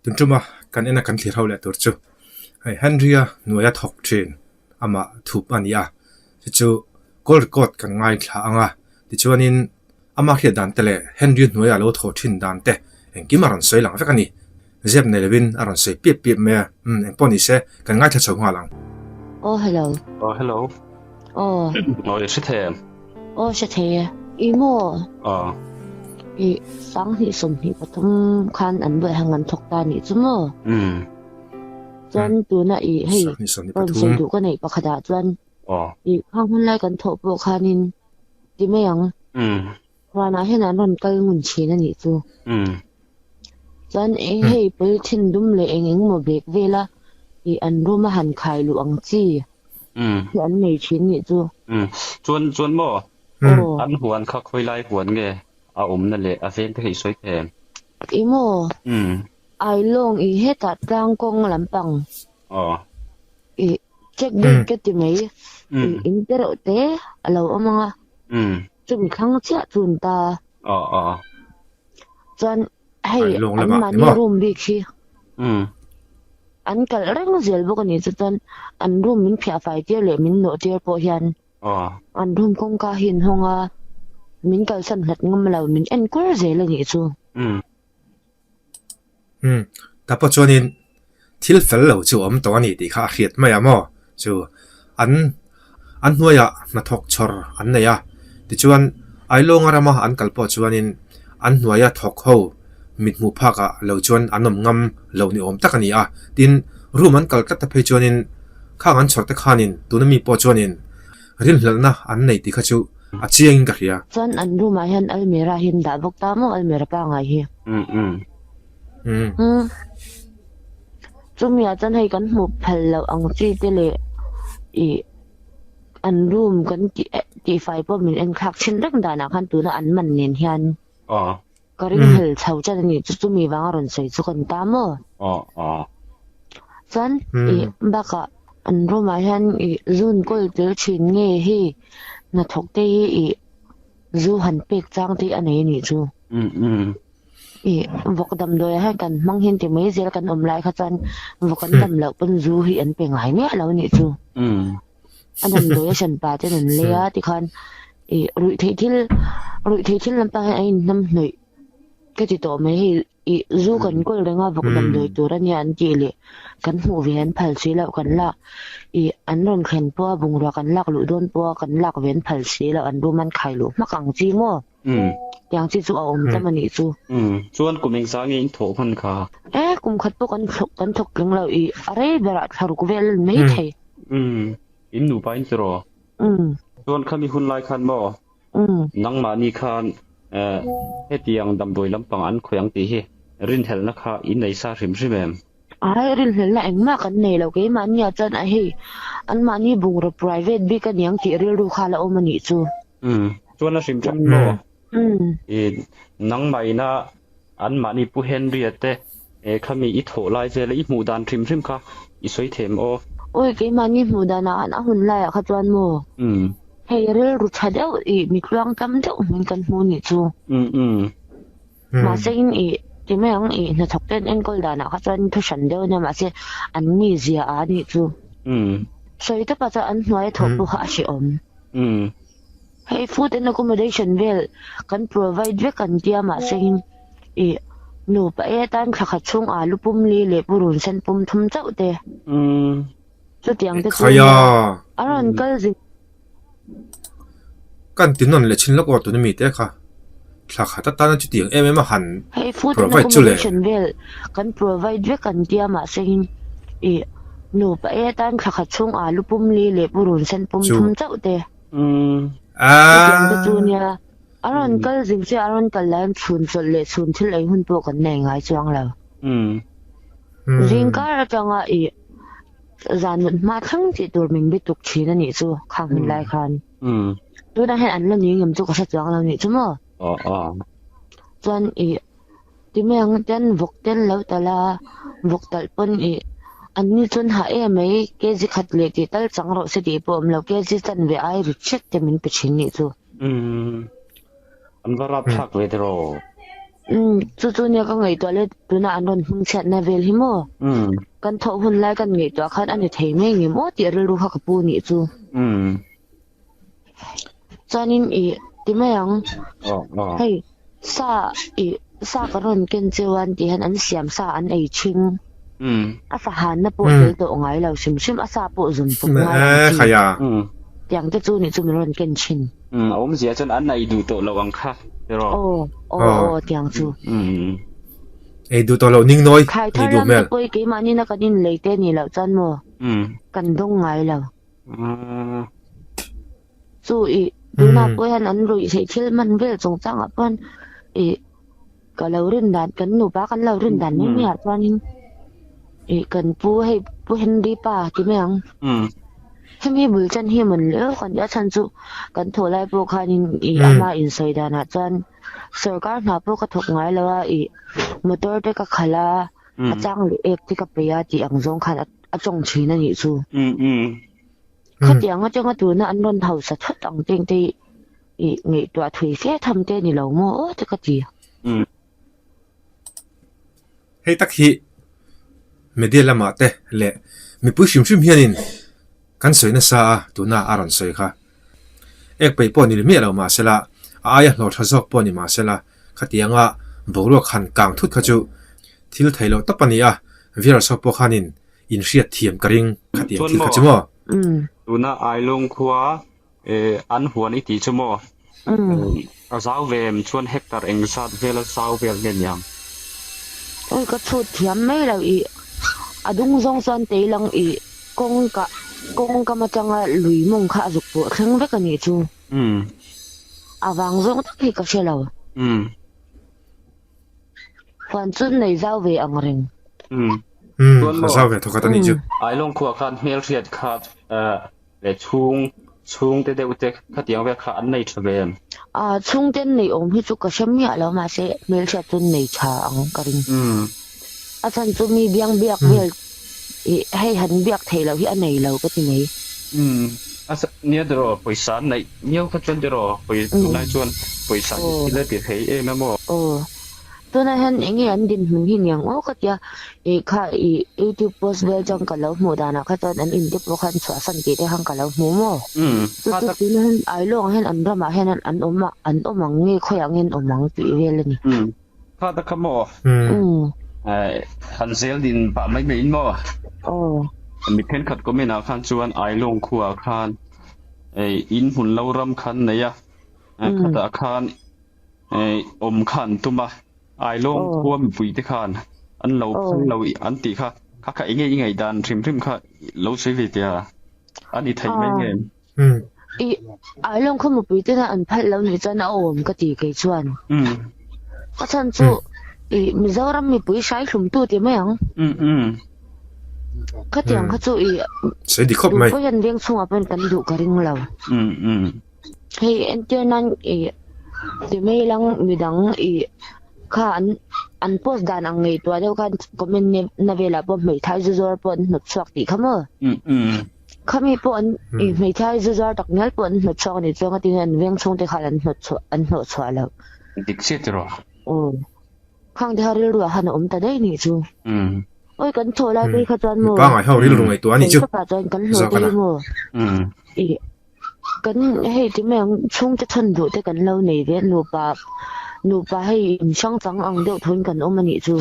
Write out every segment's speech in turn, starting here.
Tun tuma kan ena kan thlir ho leh tur chu hei Henry-a hnuaia thawk thin amah thup a ni a, chu chu call record kan ngaithla ang a, tichuanin ama hriat dan te leh Henry-a hnuaia lo thawh thin dan te engkim a rawn sawi lang vek a ni. Zep nei lovin a rawn sawi piap piap mai a, umm engpawh ni se kan ngaithla chho nghal ang. Aw hello. Aw hello. Aw. Aw i hre thei em? Aw hre thei e. I maw? Aw. I 2023 khan an buai hang an thawk ta nih chu maw? Umm. Chuan tuna i hei rawn sawi duh ka neih pakhatah chuan Aw. i khang hun lai kan thawh pawh khanin ti mai ang. Umm. Huanah hian an rawn kal ngun thin a nih chu. Umm. Chuan eng hei polythene dum leh eng eng maw bag vela i an room a han khai luh ang chi hi an nei thin nih chu. Umm. Chuan chuan maw? Aw. An huan kha khawi lai huan nge a awmna leh a veng te kha i sawi thei em? I maw? Umm. Ailawng i hetah tlang kawng lampang. Aw. I check date ka ti mai. I in te reuh te a lo awm ang a. Umm. Chumi thlang chiah chu an ta. Aw aw. Chuan hei Ailawng an lamah ni mahni maw? room bik hi Umm. an kalh reng zel bawk a ni. Chu chuan an room min phiah fai tir leh min nawh tir pawh hian Aw. an room kawngka hi an hawng a, min kalsan hlat ngam lo, min en kur zel a nih chu. Umm. Umm, ta pawh chuanin thil fel lo chu a awm tawh a ni tih kha a hriat mai a maw? Chu an an hnuaiah hnathawk chhawr an nei a, tichuan Ailawnga rama an kal pawh chuanin an hnuaia thawk ho mit hmuh phakah lo chuan an awm ngam lo ni awm tak a ni a, tin room an kal tlat ta phei chuanin khang an chhawr te khanin tuna mi pawh chuanin rinhlelhna an nei tih kha chu a chiangin ka hria. Chuan an room ah hian almirah hi an dah bawk ta maw almirah pangai hi. Umm umm. Umm. Umm. Chumi ah chuan hei kan hmuh phal loh ang chi te leh ih an room kan tih tihfai pawh min en thlak thin reng danah khan tuna an man nen hian Aw. ka ringhel chho chan a ni chu chumi vanga rawn sawi chu kan ta maw. Aw aw. Chuan ih bakah an room ah hian ih zun kawl tel thin nge hei hnathawk te hi ih zu han pek chang te hi a nei a nih chu. Umm umm. Ih vawk damdawi ah hian kan hmang hian ti mai zel kan awm lai kha chuan vawk an dam loh pawn zu hi an pe ngai miah lo a nih chu. Umm. A damdawi a hran pa ten an lei a tikhan ih ruih theih thil ruih theih thil lampang hian a inhnam hnawih ka ti tawh mai hei ih zu kan kawl reng a vawk damdawi tur a nia an tih leh kan hmuh ve an phal si loh kan lak ih an rawn thlen pawha bungrua kan lak luh dawn pawha kan lak ve an phal si loh an room an khai luh hmak ang chi maw. Umm. Tiang chi chu a awm tam a nih chu. Umm. Chuan kum engzah nge in thawh hman kha? E, kum khat pawh kan thawk kan thawk tling lo i a rei berah thla ruk vel mai thei. Umm. In nupa in tiraw? Umm. Chuan khami hun lai khan maw? Umm. Nangmahni khan eh hetiang damdawi lampang an khawih ang tih hi rinhelhna kha in nei sa hrim hrim em? Ai, rinhlelhna engmah kan nei lo keimahni ah chuan a hei anmahni bungraw private bik a niang tih rilru kha la awm a nih chu. Umm, chuan a hrim hrim maw? Umm. I nangmah ina anmahni Pu Henry-a te khami i thawh lai vel a i hmuh dan hrim hrim kha i sawi thei em aw? Awi, keimahni hmuh danah an a hun laiah kha chuan maw? Umm. Hei rilru tha deuh i mi tluang tam deuh hmin kan hmu nih chu. Umm umm. Mahse in i ti mai ang i hnathawk te an enkawl danah kha chuan thu hran deuh a nia mahse an mi zia a nih chu. Umm. Sawi tawpah chuan an hnuaia thawh pawh kha a hrehawm. Umm. Hei food and accommodation vel kan provide vek an tia mahse in i nupa e atan thla khat chhung alu pum li leh purun sen pum thum chauh te. Umm. Chutiang te chu Khaia. a rawn kal zin. Kan ti nawn leh chin lawk aw tuna mi te kha thla khat atana chutiang em em a han Hei food and provide chu le. accommodation vel kan provide vek an tia mahse in i nupa e atan thla khat chhung alu pum li leh purun sen pum Chu. thum chauh te. Umm. Chutiang te chu Aaa. nia a rawn kal zing che a rawn kal lai in chhun chawlh leh chhun thil ei hun pawh kan nei ngai chuang lo. Umm. Zingkar atanga i Zan mut hma thleng tih tur min bi tuk thin a nih chu khang hun lai khan. Tunah hian an la nui ngam chu ka hre chuang lo nih chu maw? Chuan i ti mai ang ten vawk ten lo talh a, vawk talh pawn i an ni chuan hah em mai kg khat leh tih tal chang rawh se tih pawh a awm lo kg chanve ai rit hret te min pe thin nih chu. An va rap thlak ve tiraw? Umm chu chu nia ka ngaihtuah le tuna an rawn hming chhiatna vel hi maw? Kan thawh hun lai kan ngaihtuah khan a ni thei mai ngem aw tih rilru kha ka pu nih chu. Chuanin i ti mai ang hei sa i sa ka rawn ken cheu an tih hian an siam sa an ei ṭhing a fahanna pawh tel tawh ngai lo hrim hrim a sa pawh zawm chawp ngai ang chi tiang te chu nih chu min rawn ken ṭhin. A awmzia chuan an ei duh tawh lo ang kha tiraw? Aw aw aw tiang chu. Ei duh tawh loh ning nawi Thlai thar lam te pawh hi keimahni na kan inlei te nih loh chuan maw kan dawng ngai lo. Chu i tunah pawh hian an ruih theih thil hman vel chungchangah pawh hian i ka lo rin dan kan nupa kan lo rin dan mai mai ah chuanin i kan pu hei pu Henry pa ti mai ang. Hemi bul chan hi mawn leh awk a ni a chhan chu kan thawh lai pawh khanin i ama insawi danah chuan sorkar hna pawh ka thawk ngai lo a i motor te ka khalh a a chang leh ek te ka pe a tih ang zawng khan a tawng thin a nih chu. Khatiang atanga tuna an rawn hausa thut ang teng te i ngaihtuah thui fe tham te ni lo maw aw te ka ti. Hei tak hi media lamah te leh mipui hrim hrim hianin kan sawi nasa a tuna a rawn sawi kha. Ek peih pawh ni miah lo mahsela a aia hlawh tha zawk pawh ni mahsela khatianga boruak han kang thut kha chu thil theih loh tawp a ni a, viewers ho pawh khanin inhriat thiam ka ring khatiang Chuan thil kha maw chu maw? Tuna Ailawng khua an huan i tih chu maw? A zau ve em chuan hectare eng zat vela zau vel nge niang? Ui ka chhut thiam mai lo i a dung zawng chuan teilang i kawngka kawngkam atanga lui mawng kha a zuk pawh thleng vek a nih chu. A vang zawng tak hi ka hre lo. Huan chu nei zau ve ang reng. Chuan A maw zau ve thawkhat a nih chu. Ailawng khuah khan hmelhriat kha leh chhung chhungte deuh te khatiang vel kha an nei tha ve em? A chhungte an nei awm hi chu ka hre miah lo mahse hmelhriat chu an nei tha ang ka ring. A chhan chu mi biang biak vel ih hei han biak theih loh hi a nei lo ka ti mai. A nia tiraw pawisa an neih miau kha chuan tiraw tunlai chuan pawisa hi thil a ti thei em em aw. Aw. Tunah hian eng nge an dinhmun hi niang aw ka tia, ih kha ih youtube post vel chuan ka lo hmuh danah kha chuan an inte pawh khan chhuahsan tih te khan ka lo hmu maw? Chu chu tunah hian Ailawngah hian an ramah hian an awm a, an awm ang nge khawiah nge an awm ang tih vel a ni. Kha ta kha maw? Han zel din pah mai mai in maw? Mi thenkhat comment ah khan chuan Ailawng khuaah khan in hmun lo ram khan nei a, khatah khan Awm kha an tum a, Ailawng khua mipui te khan an lo phal lo an tih kha, kha kha enge i ngaihdan hrim hrim kha lo sawi ve teh a, a ni theih mai nge? I Ailawng khaw mipui te khan an phal lo nih chuan a awm ka ti kei chuan. A chhan chu i Mizoram mipui hrai hlum tu ti mai ang. Khatiang kha chu i Sawi dik khawp mai. Duh pawhin an veng chhungah pawhin kan duh ka ring lo. Hei entir nan ih ti mai lang midang ih kha an an post dan ang ngaihtuah deuh khan comment na velah pawh hmeithai zu zuar pawh an hnawt chhuak tih kha maw? Khami pawh an ih hmeithai zu zuar tak ngial pawh an hnawt chhuak a nih chuan ka tinge an veng chhungte khan an hnawt chhuah an hnawh chhuah loh. Dik chiah tiraw? Aw. Khang te kha rilru ah khan a awm ta daih nih chu. Awi kan thawh lai phei kha chuan maw? Mipa ngai ho rilru ngaihtuah a nih chu. Thei takah chuan kan hlawh te hi maw? Ih Kan hei ti mai ang chhungte chhan duh te kan lo nei ve nupa nupa hei in hrang chang ang deuh thuin kan awm a nih chu.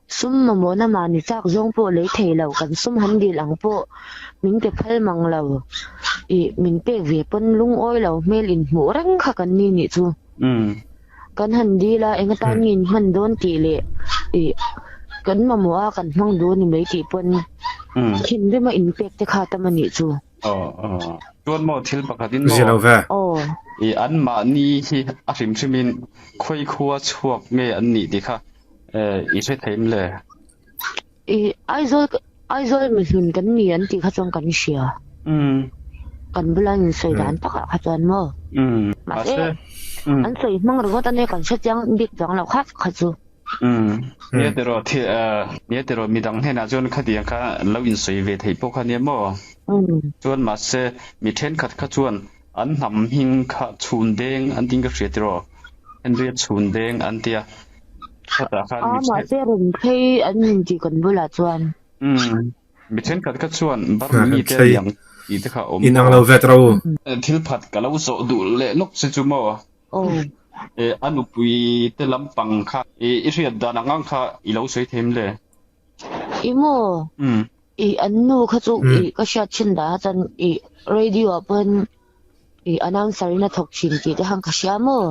Sum mamawhna mahni chak zawng pawh lei thei lo kan sum han dil ang pawh min pe phal mang lo ih min pek ve pawn lungawi lo hmel in hmuh reng kha kan ni nih chu. Kan han dil a eng atan nge in hman dawn tih leh ih kan mamawh a kan hmang duh a ni mai tih pawn thinrim a in pek te kha tam a nih chu. Aw aw. Chuan maw thil pakhat in maw? Zia lo ve. Aw. I an mahni hi a hrim hrim in khawi khua chhuak nge an nih tih kha i hre thei em le? I Aizawl Aizawl mihlun kan ni an tih kha chuan kan hria. Kan bula in sawi dan takah kha chuan maw? Mahse an sawi hmang ringawt ania kan hre chiang bik chuang lo kha kha chu. Nia tiraw thi nia tiraw midang hnenah chuan khatiang kha an lo insawi ve theih pawh kha nia maw? Chuan mahse mi thenkhat kha chuan an hnam hming kha chhun deng an tiin ka hria tiraw? Henry-a chhun deng an tia. Khatah khan A mi then mahse rawn phei an inti kan bulah chuan. Umm mi thenkhat kha chuan Burma mi te Thlei aniang tih te kha a awm inang maw? lo vet ro. Thil phat ka lo zawh duh leh lawk che chu maw? Aw. A nupui te lampang kha i hriat dan ang ang kha i lo sawi thei em le? I maw? I an nu kha chu i ka hriat thin dah a chuan i radio ah pawhin i announcer in a thawk thin tih te khan ka hria maw?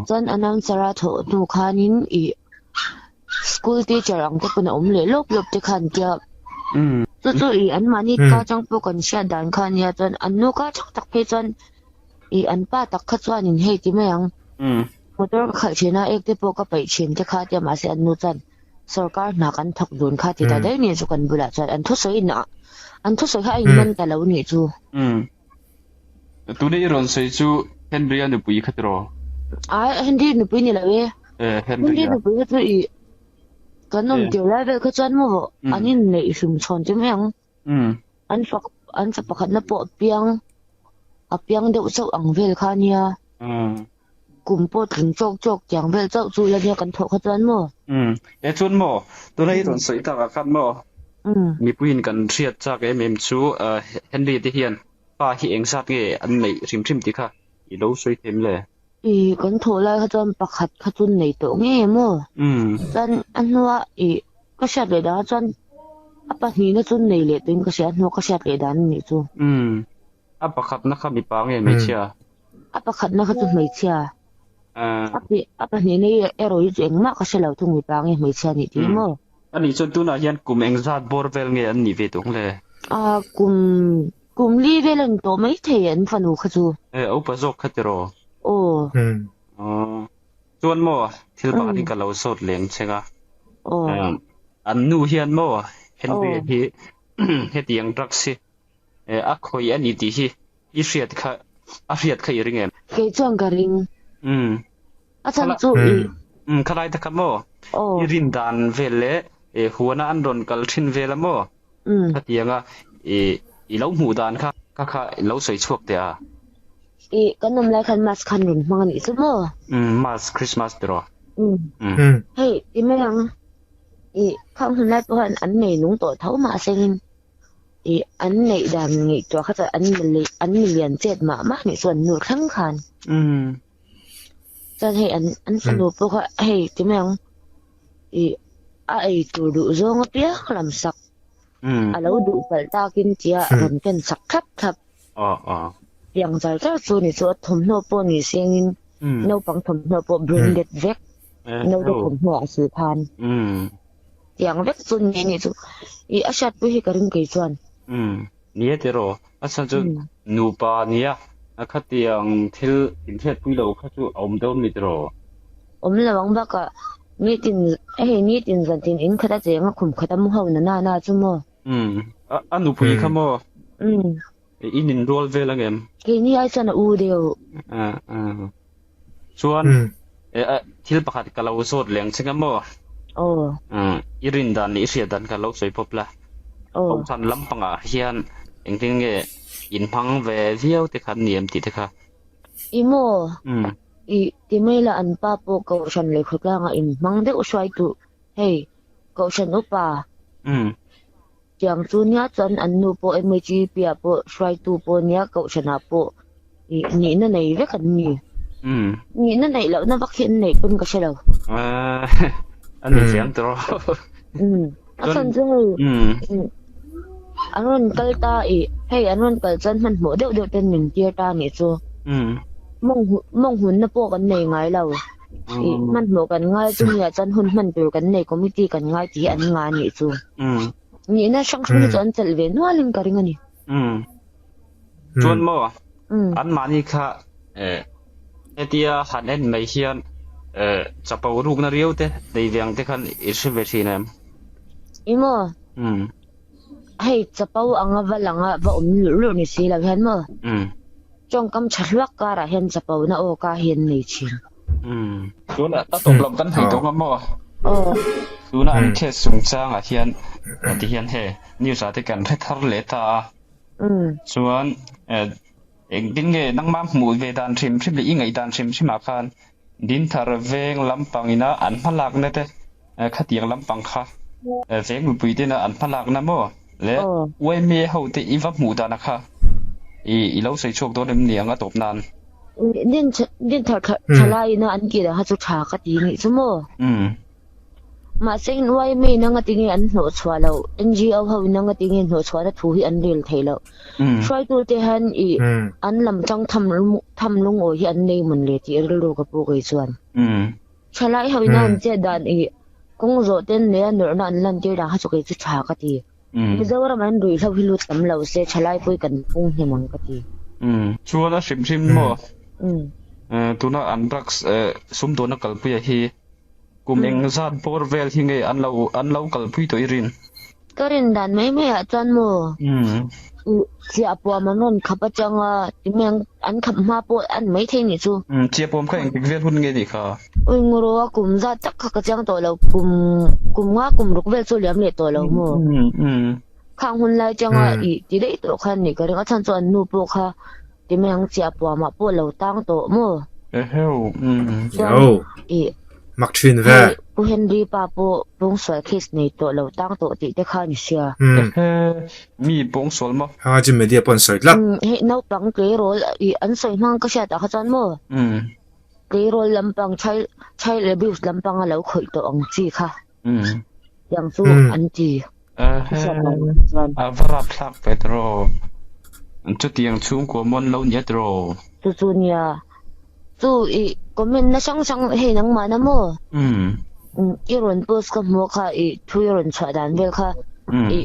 Chuan announcer a thawh hnu khanin i school teacher ang te pawn a awm leh lawp lawp te khan tia chu chu i anmahni ka atang pawh kan hriat dan kha ania chuan an nu ka tang tak phei chuan i an pa tak kha chuanin hei ti mai ang motor ka khalh thin a ek te pawh ka paih thin te kha tia mahse an nu chuan sorkar hna kan thawk dun kha ti ta daih nih chu kan bulah chuan an thusawi in an thusawi kha a inman ta lo nih chu. Tuna i rawn sawi chu Henry-a nupui kha tiraw? Ai, Henry nupui ni lo e. Eh, Henry Henry-a. nupui kha chu i kan awm tir lai vel kha chuan maw an inneih hlum chhawn che mai ang. An fak an fa pakhatna pawh a piang a piang deuh chauh ang vel kha a nia. Kum pawh tling chawk chawk tiang vel chauh chu la nia kan thawh kha chuan maw? E chuan maw, tuna i rawn sawi takah khan maw mipuiin kan hriat chak em em chu Henry te hian pa hi eng zat nge an neih hrim hrim tih kha i lo sawi thei em le? I kan thawh lai kha chuan pakhat kha chu nei tawh nge maw? Chuan a hnua i ka hriat leh dan ah chuan a pahnihna chu nei leh tawhin ka hria, a hnua ka hriat leh dan a nih chu. A pakhatna kha mipa nge hmeichhia? A pakhatna kha chu hmeichhia. A pi a pahnihna hi erawh hi chu engmah ka hre lo thung mipa nge hmeichhia nih tih maw? Ani chuan tunah hian kum engzat bawr vel nge an nih ve tawh ang le? A kum kum li vel a ni tawh maithei an fanu kha chu. E a upa zawk kha tiraw? Aw. Aw. Chuan maw thil pakhat hi ka lo zawt leng cheng a. Aw. An nu hian maw Henry hi hetiang drugs hi a khawih a ni tih hi i hriat kha a hriat kha i ring em? Kei chuan ka ring. Umm. A chhan chu i. Umm khalai te kha maw? Aw. I rin dan vel leh huana an rawn kal thin vel a maw? Umm. Khatianga i i lo hmuh dan kha kha kha i lo sawi chhuak teh a. I kan awm lai khan mask khan rawn hmang a nih chu maw? Umm mask Christmas tiraw? Umm. Umm. Hei ti mai ang i khang hun lai pawh khan an nei nung tawh tho mahse in Ih an neih dan ngaihtuah kha chuan an mi an mi lian chet mah mah nih chuan nu thleng khan. Chuan hei an an fanu pawh kha hei ti mai ang ih a ei tur duh zawng apiang lam sak a lo duh palh takin tia rawn ken sak thlap thlap. Tiang char char chu ni chu a thawmhnaw pawh ni sengin naupang thawmhnaw pawh branded vek naute thawmhnaw ah sil khan. Tiang vek chu ni anih chu. I a hriatpui hi ka ring kei chuan. Umm ni e tiraw a chhan chu nupa nia a khatiang thil inhriatpui lo kha chu a awm dawn mi tiraw. Awm lo ang bakah nitin hei nitin zantin in khat a cheng a khum khat a mu ho na na na chu maw. Umm a nupui kha maw. Umm. I nin rual vel ang em? Keini ai chuan a u deuh. Chuan thil pakhat ka lo zawt leng che nga maw? Aw. I rin dan leh i hriat dan ka lo sawi pawp la. Aw. Kohhran lampangah hian engtin nge inhmang ve viau te kha an ni em tih te kha? I maw? I ti mai la an pa pawh Kohhran leh khawtlangah inhmang deuh hruai duh. Hei, Kohhran upa. Tiang chu nia chuan an nu pawh MHEP ah pawh hruaitu pawh nia kohhranah pawh ih nihna nei vek an ni. Nihna neih lohna vak hi an neih pawn ka hre lo. A ni chiang tawh. A chhan chu hei an rawn kal ta ih hei an rawn kal chuan hmanhmawh deuh deuh ten min tir ta anih chu. Mawng hunna pawh kan nei ngai lo. Ih hmanhmawh kan ngai chu nia chuan hun hman tur kan nei committee kan ngai tih hi an nga anih chu. Nihna hrang hrang hi chu an chelh ve nualin ka ring a ni. Chuan maw anmahni kha hetia han en mai hian chapo rukna riau te nei ve ang te khan i hre ve thin em? I maw? Hei chapo anga va langa va awm lurh lurh ni si lo hian maw? Tawngkam tha hluak karah hian chapona aw ka hi an nei thin. Umm. Tuna a tawp lam kan hei tawh ang maw? Aw. Tuna an case chungchangah hian ti hian he news ah te kan hre thar leh ta a. Umm. Chuan engtin nge nangmah hmuh ve dan hrim hrim leh i ngaih dan hrim hrim ah khan. Dinthar veng lampang ina an hmalakna te khatiang lampang kha veng mipui tena an hmalakna maw le yma ho te i va hmuh dana kha i lo sawi chhuak dawn em ni ang a tawp nan. Dinthar thalai ina an tih dan kha chu tha ka ti nih chu maw. Mahse in yma in anga tinge an hnawh chhuah loh, NGO ho in anga tinge hnawh chhuahna thu hi an rel theih loh. Hruaitu te hian i an lam tang tham tham lungawi hi an nei mawn le tih rilru ka pu kei chuan. Thalai ho in a an chet dan i kawng zawh ten leh a nawrhna an lantir dan kha chu kei chu tha ka ti. Mizoram an ruihhlo hi lut tam lo se thalai pawh hi kan pung hnem ang ka ti. Chuan a hrim hrim maw? Tuna an drugs sumdawnna kalpuia hi Kum eng zat bawr vel hi nge an lo an lo kalpui tawh i rin? Ka rin dan mai mai ah chuan maw chiah puam an rawn khap atanga tinge an khap hma pawh an mai thei nih chu. Chiah puam kha engtik vel hun nge nih kha? Ui nguraw a kum zat tak kha ka chiang tawh lo kum kum nga kum ruk vel chu liam leh tawh lo maw? Khang hun lai atanga i ti daih tawh khan nih ka ring a chhan chu an nu pawh kha Ti mai ang chiah puamah pawh lo tang tawh maw? Eheu, umm. Chuan i Mak thin ve. Hei Pu Henry pa pawh pawngsual case nei tawh lo tang tawh tih te kha ni sia. Ehe, mi pawngsual maw? Hanga chu media pawh an sawi tlat. Umm, hei naupang tleirawl i an sawi hmang ka hriat ah kha chuan maw? Umm. Tleirawl lampang child child abuse lampang a lo khawih tawh ang chi kha. Umm. Tiang chu an ti. Ehe, a va rapthlak ve tiraw. Chutiang chhungkua mawn lo nia tiraw. Chu chu nia. Chu i comment na hrang hrang hei nangmah na maw? Umm. I rawn post ka hmuh kha i thu i rawn chhuah dan vel kha i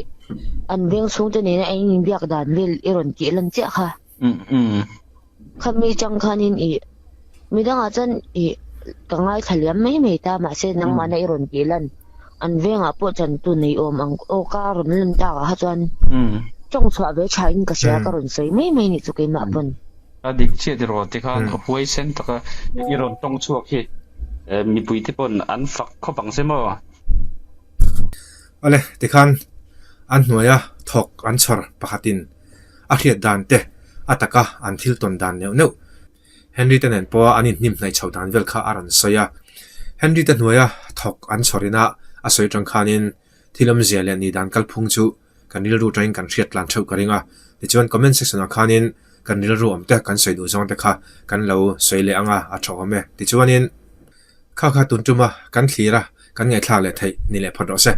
an veng chhungte nena eng inbiak dan vel i rawn tih lan chiah kha. Umm. Khami chang khanin i midangah chuan i ka ngaithla liam mai mai ta mahse nangmahna i rawn tih lan an vengah pawh chantu nei awm ang aw ka rawn lan takah kha chuan tawng chhuah ve tha in ka hria ka rawn sawi mai mai nih chu keimah pawn. A dik chiah tiraw tikhan huaisen taka i rawn tawng chhuak hi mipui te pawn an fak khawp ang che maw? Awle tikhan an hnuaia thawk an chhawr pakhatin a hriat dan te, a taka an thil tawn dan neuh neuh. Henry te nen pawha an inhnim hnaih chho dan vel kha a rawn sawi a. Henry te hnuaia thawk an chhawrina a sawi tang khanin thil awmzia leh ni dan kalphung chu kan rilru tangin kan hriat tlan theuh ka ring a. Tichuan comment section ah khanin kan rilru awm te kan sawi duh zawng te kha kan lo sawi leh ang a, a tha awm e. Tichuanin kha kha tun tuma kan thlir a, kan ngaihthlak leh theih ni leh phawt rawh se.